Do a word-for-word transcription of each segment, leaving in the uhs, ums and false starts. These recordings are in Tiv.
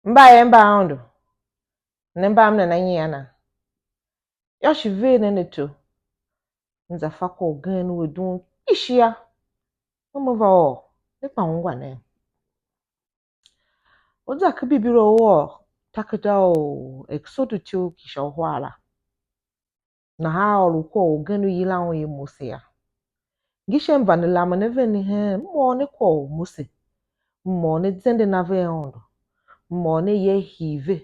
Mbayev mba Aôndo, ne mba m nana nyian a? Yô, shi ver nen ato, m za fa kwagh ugen u a dughun kpishi yô, me me va ôr, ne kpa ungwa nen. U za ken Bibilo u ôr takerada u Exodo ityough ki sha uhar la. Nahan a ôr u kwagh ugen u yilan un er Mose yô. Ngi sha mvande lamen a ven ne hen, m ôr ne kwagh u Mose, m ôr ne zenden a ve Aôndo, m ôr ne ya hii ve,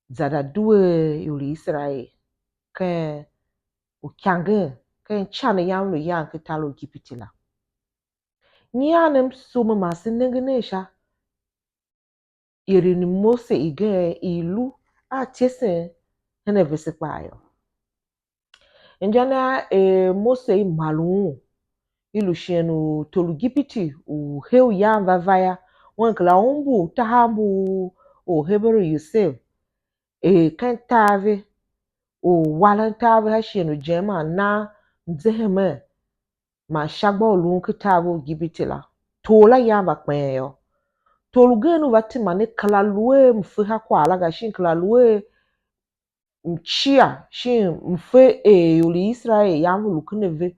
za da due ior i Iserael ken uikangen, ken ican i yam lu yan ken tar u Igipiti la. Nyian ne m sugh me man se nenge nen sha ieren i Mose igen i lu a ityesen hen a vese kpaa yô. Inja na er Mose i maren un, i lu shighe u tor u Igipiti u he u yan va va yô, un kera umbur tahav mbu Orheberu Yosef, er ken tar ve, u waren tar ve sha shighe u ijen man nan mzehemen man sha gba u lun ken tar ve u Igipiti la, tor la yan va kpen yô. Tor ugen u va tema ne kera lu er mfe ha kwagh la ga, shin kera lu er mcia, shin mfe er ior i Iserael yam ve lu ken a ve,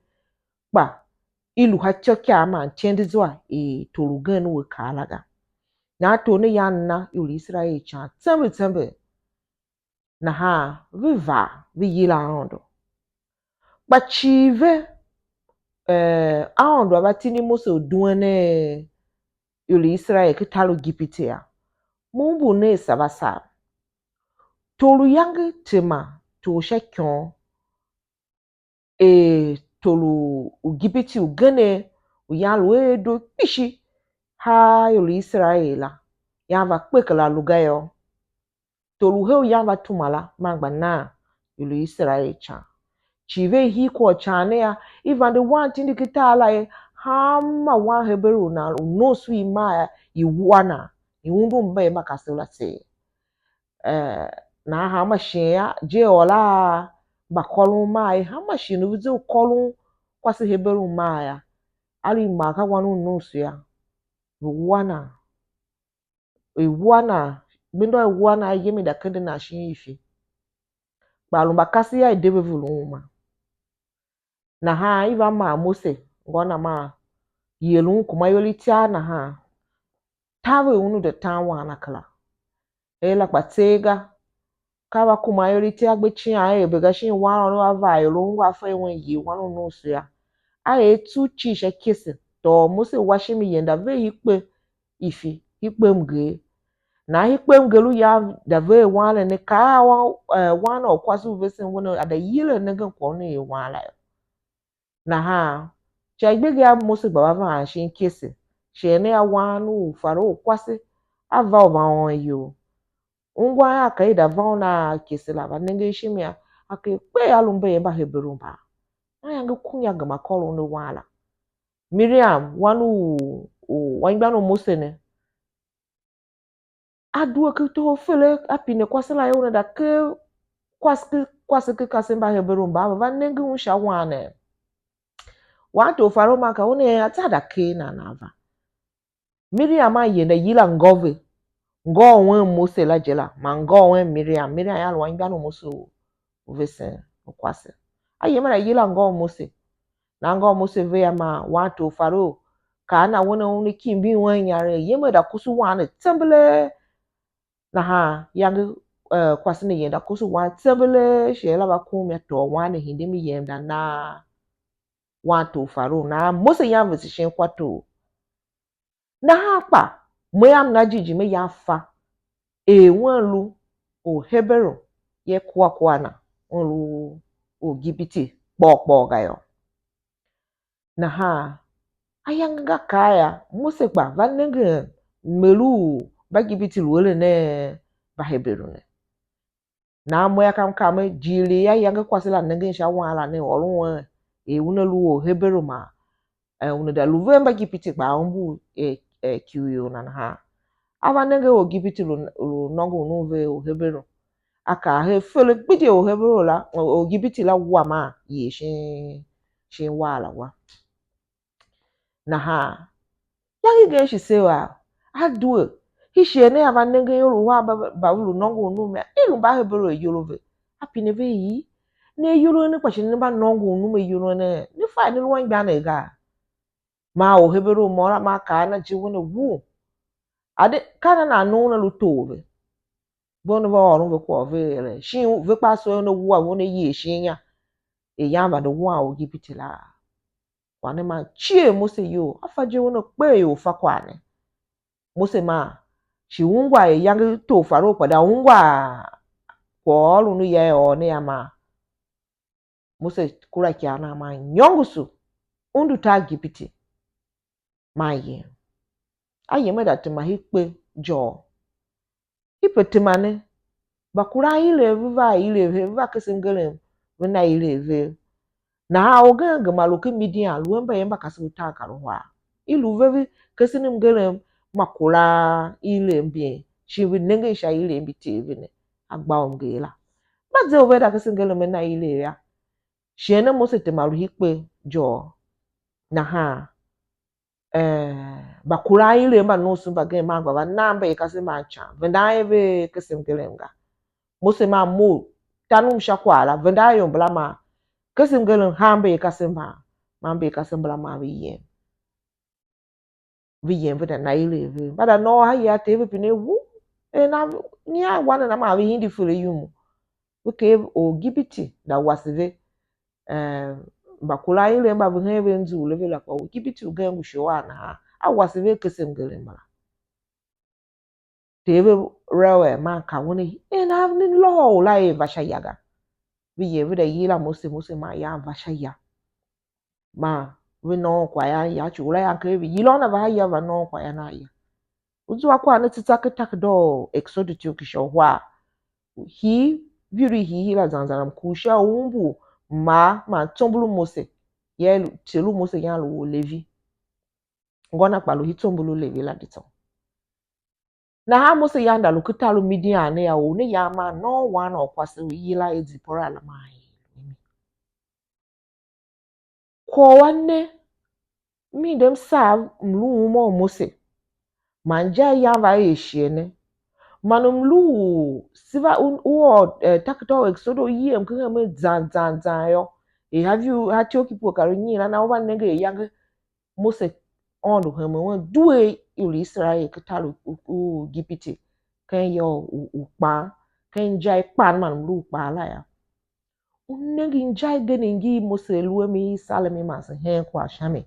kpa i lu sha ityôkyaa man ityendezwa i tor ugen u a kaa la ga. Nahan tor ne yan na ior i Iserael ican tsember tsember. Nahan ve vaa, ve yila Aôndo. Kpa cii ve, eh, Aôndo a va tindi Mose u duen a ior i Iserael ken tar u Igipiti yô, mo u mbu ne sava sava. Tor u yange tema tor sha ikyon, er tor u Igipiti ugen u yan lu a doo kpishi ha ior i Iserael la, yan va kpe kera lu ga yô. Tor u he u yan va tuma la, man gba nan ior i Iserael ican. Cii ve hii kwagh u ican ne yô, i vande wan tindi ken tar la er, hanma wan Heberu u nan u nomso i maa yô, i wa nan, i undun mbayev mba kasev la tseegh. Eh, nahan hanma shighe yô, je ôr a mbakôron maa er, hanma shighe u ve ze u kôron kwase Heberu maa yô, a lu i mar ka wan u nomso yô, ve wa nan. I wa nan, gbenda i wa nan, ayem i da kende nan shin ifi. Kpa a lu mbakasev yô, i de ve vurun uma. Nahan i va maa Mose ngô na maa, yer un kuma iyol i tar nahan, taver un u de tan wan la kera. Er la kpa tseegh ga, ka va kuma iyol i tar gbe cian er be ga shin wan ôron a va ior u ungwa a fa i wen yer wan u nomso yô. A er tsuv cii sha ikyese, tôô Mose wa shimi yenda ve i kpe ifi, i kpe mnger. Nahan i kpe mnger u yan da ver wan ne ne, kaa a wan, eh, wan u kwase u vesen we ne, a da yila nengen kwagh u ne er wan la yô. Nahan sha igbegh a Mose gba va vaan shin ikyese, shi er ne a wan u Farao u kwase, a va u va ôôn iyol. Ungwan a ka i da va un a ikyese la, va nengen ishima, a ker kpe a lu mbayev mba Heberu mbaa. Nahan iyange kunya gema kôron ne wan la. Miriam, wan u, u anmgbian u Mose ne, a due ken toho Fele, a pine kwase la yô, una da ker kwase, kwase ken kasev mba Heberu mba, ve va nenge un sha wan ne. Wan tor Farao man ka un ne, a za da ker nan a va. Miriam a yenda yila ngô ve, ngô u wen Mose la je la, man ngô u wen Miriam. Miriam yô, a lu anmgbian u Mose u, u vesen u kwase. A yem a yila ngô u Mose. Nahan ngô u Mose ve a maa wan tor Farao, kaa na wen a una kimbin wen inyaregh, yem a da kusu wan ne tsembelee. Nahan iyange, eh, kwase ne yem da kusu wan tsembelee, shi er la va kum yô, tôô wan ne hide mi yem da na wan tor Farao. Nahan Mose yam vese shin kwa tor. Nahan kpa mo yam na jighjigh me yam fa er un lu Orheberu, ye kua kua na, un lu Origipiti kpôghôr kpôghôr ga yô. Nahan ayange nga kar yô, Mose gba va nengen mer u Mbaigipiti lu eren a Mbaheberu ne. Nahan mo yô, ka m kaa mer, jighilii a yange kwase la nengen sha wan la ne, ôron un er una lu Orheberu man, eh, una da lu vea Mbaigipiti kpaa umbur, eh, eh, kiu you na nahan. A va nenge Origipiti lu, lu nôngon un ve Orheberu. A kaa her fele gbidye Orheberu la, Origipiti la wa man yer shin, shin war la wa. Nahan iyange igen shi se va, a due, Hii shighe ne a va nengen ior uhar mba, mba ve lu nôngon numia, i lu Mbaheberu ayol a ve. A pine ve er: Ne ayol a ne kpa shi ne mba nôngon numia ayol a ne, ne fa er ne lu anmgbianev gaa? Man Orheberu u môm la maa kaa a na je, wen a wuu. Ade, ka nana a nongo a lu tor ve? Ve ne va ôron ve kwagh ve ere, shin ve kpa a soo una wua ve una yem shin inya, er yan vande wuan Origipiti la? Kwagh ne man cier Mose iyol, a fa je una kpe ior fa kwagh ne. Mose maa shi ungwa er iyange tor Farao kpa da ungwa kwaghôron u ya er ôr ne a maa. Mose kura ikyav na man nyôngoso, undu tar Igipiti, man yem. A yem a da tema hii kpe ijôô. Hii pe tema ne, mbakuranilev ve va ilev her, ve va kese mngerem, ve na ilev vev. Nahan orgen gema lu ken Midian, lu a mbayev mba kasev utaankaruhar. I lu ve, ve kesen mngerem ma kuran ilev mbin, shin ve nengen sha ilev mbi ter ve ne, a gba u mnger la. Mba ze u ve da kese mngerem a na ilev yô, shighe ne Mose tema lu hii kpe ijôô. Nahan eh, mbakuranilev mba nomso mbagenev maa gba va nan mbaikasev mba ican, vendan er ve kese mngerem ga. Mose maa mough tanum sha kwagh la, vendan ior mbala maa kese mngerem haa mbaikasev mba, man mbaikasev mbala maa ve yem. Ve yem ve da na ilev vev. Mba da nôô hayar, ter ve pine wu, er nan nyian wa nana maa ve hingir fere yumu? Ve ker Origipiti da wase ve. Eh, mbakuranilev mba ve hen ve nzughul a ve la, kpa Origipiti ugen ngu shon a nahan, a wase ve a kese mngerem la. Ter ve Reuel man ka un er, er nan ne lôhô u la er va sha ya ga. Ve yem ve da yila Mose, Mose maa yan va sha ya. Man ve nôôn kwaghyan ya, ci u la yan ker ve yila un a va a ya, va nôôn kwaghyan a ya. U zua kwagh ne tsô tsô ken takerada u Exodo tyough ki sha uhar. Hii, viru hii hii la zan zan mkur sha u umbur mar man tsombor u Mose, ya i lu, tser u Mose yan lu or Levi. Ngô na kpa lu hii tsombor u Levi la di tsô. Nahan Mose yange da lu ken tar u Midian ne yô, or ne yan maa nôôn wan ôr kwase u i yila er Zipora la, maa er lu mimi. Kwagh a ne, m hide m sar mlu u uma u Mose, man inja i yan va er shighe ne. Man mlu u se va u, u ôr, eh, takerada u Exodo u yem ken hemen zan zan zan yô, er a viu, a ityough ki pue kar u nyiin la na, u va nenge ayange Mose Aôndo hemen un due ior i Iserael ken tar u, u, u Igipiti, ken ya u, u kpan, ken inja i kpan man mlu u kpan la yô. U nenge inja igen i ngir Mose a lu a mi i Salem i mase hen kwagh sha mi.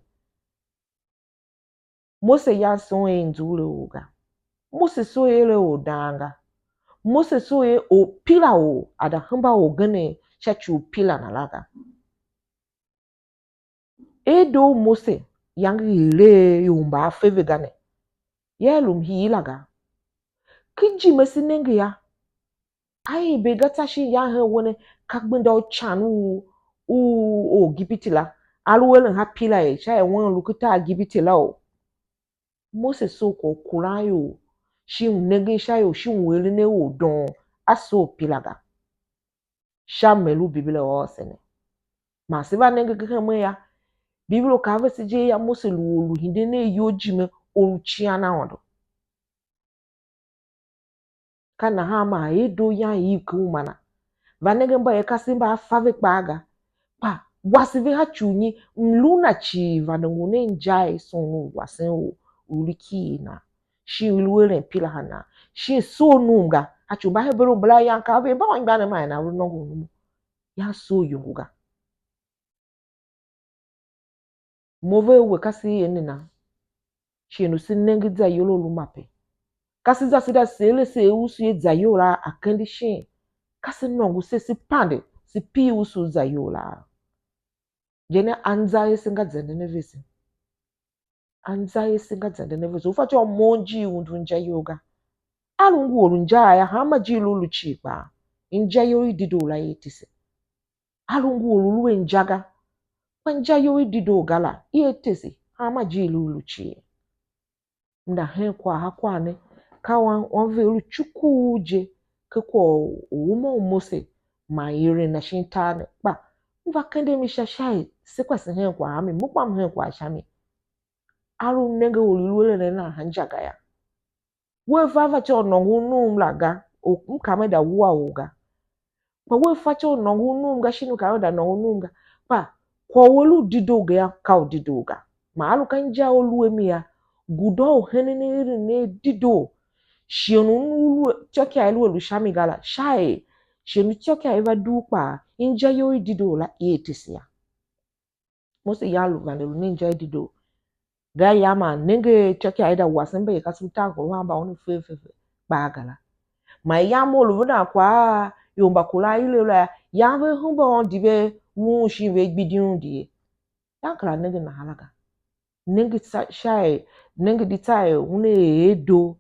Mose yan soo er nzughul a or ga. Mose soo er a or dang ga. Mose soo er or pila or, a da hemba orgen sha ci u pila na la ga. Er doo u Mose yange i lee ior mba a fe ve ga ne, ya i lum hii la ga. Ken ijime se nenge yô, a imber ga tsô shin yan hen we ne, ka gbenda u ican u, u Origipiti la, a lu eren ha pila er sha er wen lu ken tar Igipiti la u. Mose soo kwagh u kuran ior, shin u nengen sha ior, shin u eren a or doon, a soo pila ga. Sha m er u Bibilo ôr se ne. Man se va nenge ken hemen yô, Bibilo kaa vese je yô, Mose lu or lu hiden a iyol ijime, or u cian Aôndo. Ka nahan man er doo yan iv ken uma na. Va nenge mbaikasev mba a fa ve kpaa ga. Kpa wase ve ha ci u nyi? Mlu na cii vande ngu nen inja i soon u wasen u, u lu kighir nan, shin u lu eren pila ha nan, shin soo num ga. A ci u Mbaheberu mbala yan kaa ve, mba anmgbianev man er nan lu nôngon u mo, yan soo iyongo ga. Mo ve we, ka se er nena? Shighe u se nenge zayol u lu mape. Ka se za se da seer a seer usu ye zayol a a kende shin? Ka se nôngo se, se pande, se pir usu u zayol a? Je ne, anza er se nga zenden a vese. Anza er se nga zenden a vese. U fatyô u mo njiir undun inja you ga. A lu ngu or u inja yô, hanma ijiir u lu cii kpaa, inja you i dedoo la ia tese. A lu ngu or u lu a inja ga, kpa inja you i dedoo ga la ia tese hanma ijiir u lu cii. M da hen kwagh ha kwagh ne, ka wan, wanver u cuku je ken kwagh u uma u Mose man ieren na shin tar ne, kpa m va kende mi sha, sha er se kpa se hen kwagh a mi, mo kpa m hen kwagh sha mi. A lu nenge or i lu eren a nan inja ga yô. Wea fa fatyô u nôngo u num la ga, u m ka me da wua u ga. Kpa wea fatyô u nôngo u num ga, shin u ka me da nôngo u num ga. Kpa kwagh u a lu u dedoo ga yô, ka u dedoo ga. Man a lu ka inja u lu a mi yô, guda u henen eren a dedoo. Shighe u lu, ityôkyaa i lu a lu sha mi ga la, sha er shighe u ityôkyaa i va dugh kpaa, inja you i dedoo la ia tese yô. Mose yan lu vande lu nen inja i dedoo. Gayô, man nenge, ityôkyaa i da wase mbayev, ka se utaankurugh a mba un fe fe fe kpaa ga la. Man yan mo lu ve nan kwagh a ior mba kuran ilev la, yan ve hembe Aôndo di ve wun shin ve gbidi un di ye. Yan kera nenge nahan la ga. Nenge tsa-, sha er, nenge di tsa er una er a doo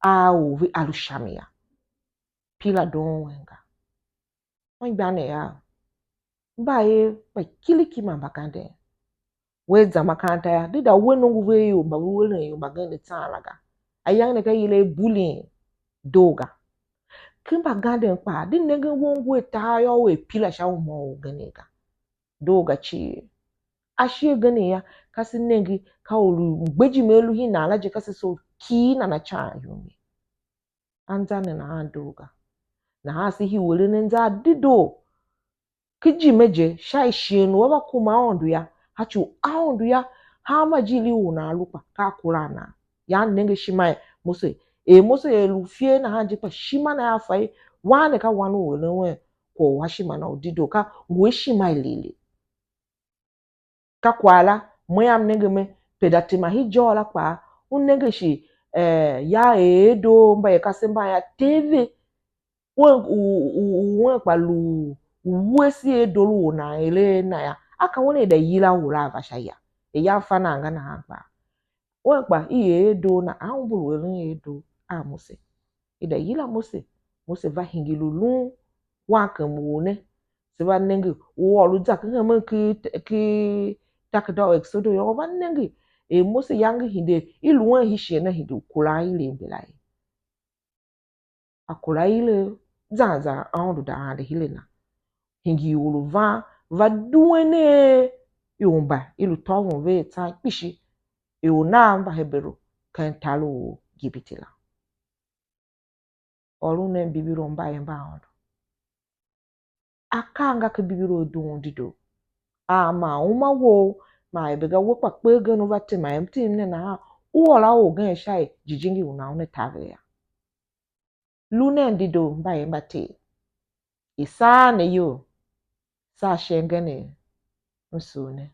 a u ve a lu sha mi yô. Pila doon wen ga. Anmgbianev av, mba er mbakiriki man mbaganden. Wea za makaranta yô, de da we nongo ve ior mba ve eren ior mbagenev tsan la ga. Ayange ne ka i yila er bullying, doo ga. Ken mbaganden kpaa, de nengen we ngu a tahav yô, wea pila sha u môm ugen ga. Doo ga cii. Ashe agen yô, ka se nenge, ka u lu mgbejime a lu hen nan la je, ka se soo kighir nan a ican yum ye. Anza ne nahan doo ga. Nahan se hii u eren anza dedoo. Ken ijime je, sha er shighe u a va kuma Aôndo yô, a ci u Aôndo yô, hanma ijiir i or u nan lu kpa, ka a kuran nan. Yan nenge ishima i Mose, er Mose er lu ufer nahan je, kpa ishima na a fa er wan ne ka wan u eren wen kwagh u a shima na u dedoo, ka ngu a ishima i lele. Ka kwagh la, mo yam nenge me, pe da tema hen ijôô la kpaa, u nenge shi, eh, ya er a doo mba er kasev mban yô, tev ve, wen u, u, u wen kpa lu u wuese a doo u or nan eren a na yô, a ka una i da yila or a va sha ya, er yan fa nan ga nahan kpaa. Wen kpa i er a doo na, a umbur u eren a doo a Mose. I da yila Mose, Mose va hingir u lun wankem u ne. Se va nenge, u ôr u za ken hemen ki, ki takerada u Exodo yô, va nenge er Mose yange hide, i lu hen hishighe na hide u kuran ilev mbala ye. A kura ilev zan zan Aôndo da ande hire na. Hingir or u van, va duen a ior mba i lu tôvon ve a tsan kpishi, ior nav mba Heberu ken tar u Igipiti la. Ôron nen Bibilo mba er mba Aôndo. Akaa nga ken Bibilo a dughun dedoo. A man uma wou, man er ve ga we kpa kper gen u va tema mtim ne nahan, u ôr a orgen sha er jijingi u nan una taver yô. Lu nen dedoo, mba er mba Ter. I saan ne iyol, saa sha angenev, m sugh ne.